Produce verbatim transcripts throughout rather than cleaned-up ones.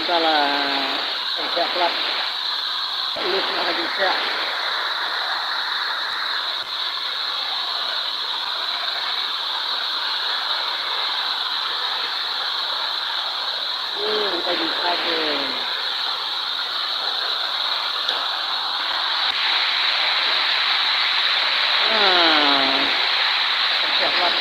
Salah, pynsiah plat. List na ka jingsiah. Hmm, ka jingsiah. Ah, pynsiah plat.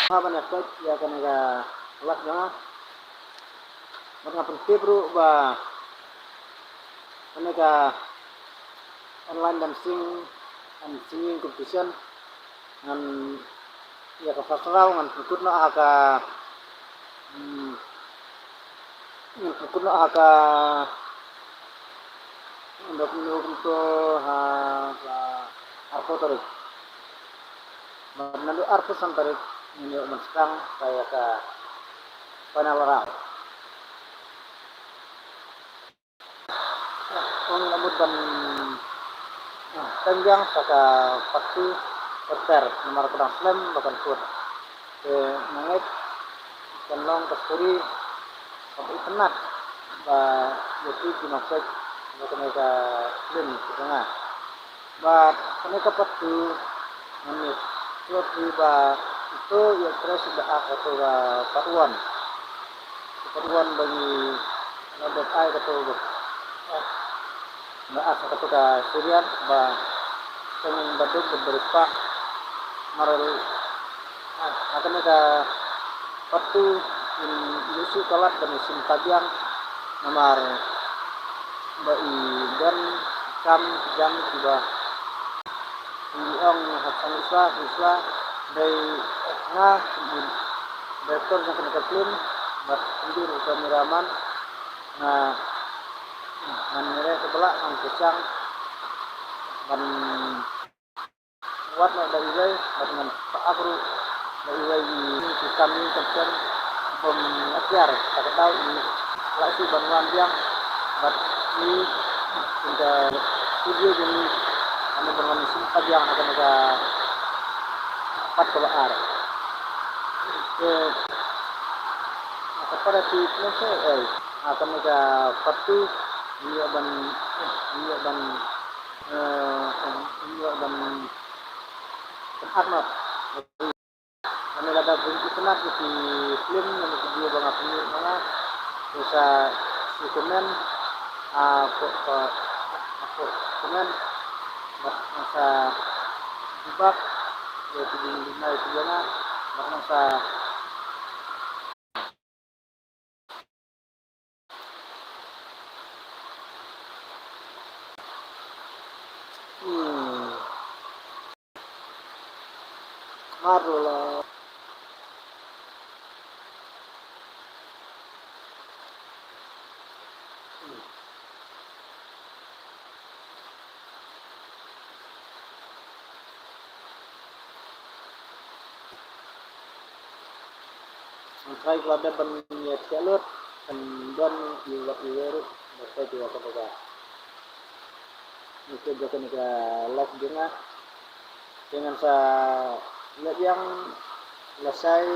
Haba nga peit ïa kane ka class jong nga, bad nga pyntip ruh ba kane ka online dancing and singing competition, ngan, ïa ka first round ngan pynkut noh ha ka, hmm, ngan pynkut noh ha ka, ngan pynkut noh ha ka arphew tarik. Bad naduh arphew san tarik ngin ïoh ban sdang ïa ka final round. Ong la mut ban, ah, tang biang sa ka part two, ter ter, namar ka dang slem ba kan kut. Te nga ngeit kan long ka story kaba itynnat ba ïa ki ki nongpeit ba kane ka film ka jong nga. Bad kane ka part two, ngan ïa shu ïathuh ba ito i actress ba ïa ka, kato ka part one. Ka part one ba ngi la dep ai kato ba, eh, ba ïa ka, kato ka serial ba teng ba duk ba riewspah. Mar, ah, ha kane ka part two in ïoh shu palat ban ïa shim ta biang namar ba i don kam jam kiba i ong ha ka English, English dei nga, i director jong kane ka film bad i cameraman, nga, ngan ïaleh ka ba lah ngan kyrshan ban wad noh da iwei, bad ngan pynap ruh da iwei i ki kam i kam shen bym atiar, ta ka daw i lah shuh ban wan biang bad i, ïa ka studio jong i, ane ban wan shim pat biang ha kane ka part kaba ar. Te ha ka part two, no se, eh, ha kane ka part two, ngi ïoh ban, ngi ïoh ban, eh, ngi ïoh ban pynap noh. Ngan lada bun itynnat ïa ki film ne ki video ba nga pynmih na nga, sa shu comment hapoh, hapoh comment bad sa jubab ïa ki jingduna ïa ki jong nga bad sa Hmm. Marula. Hmm. Ngan try ka la dep ban ïa thiah lut, kan don ïa wat ïa ruh ba try ïa ka ba ka. Ngi kynja kane ka live jong nga. Te ngan sa leh biang lashai.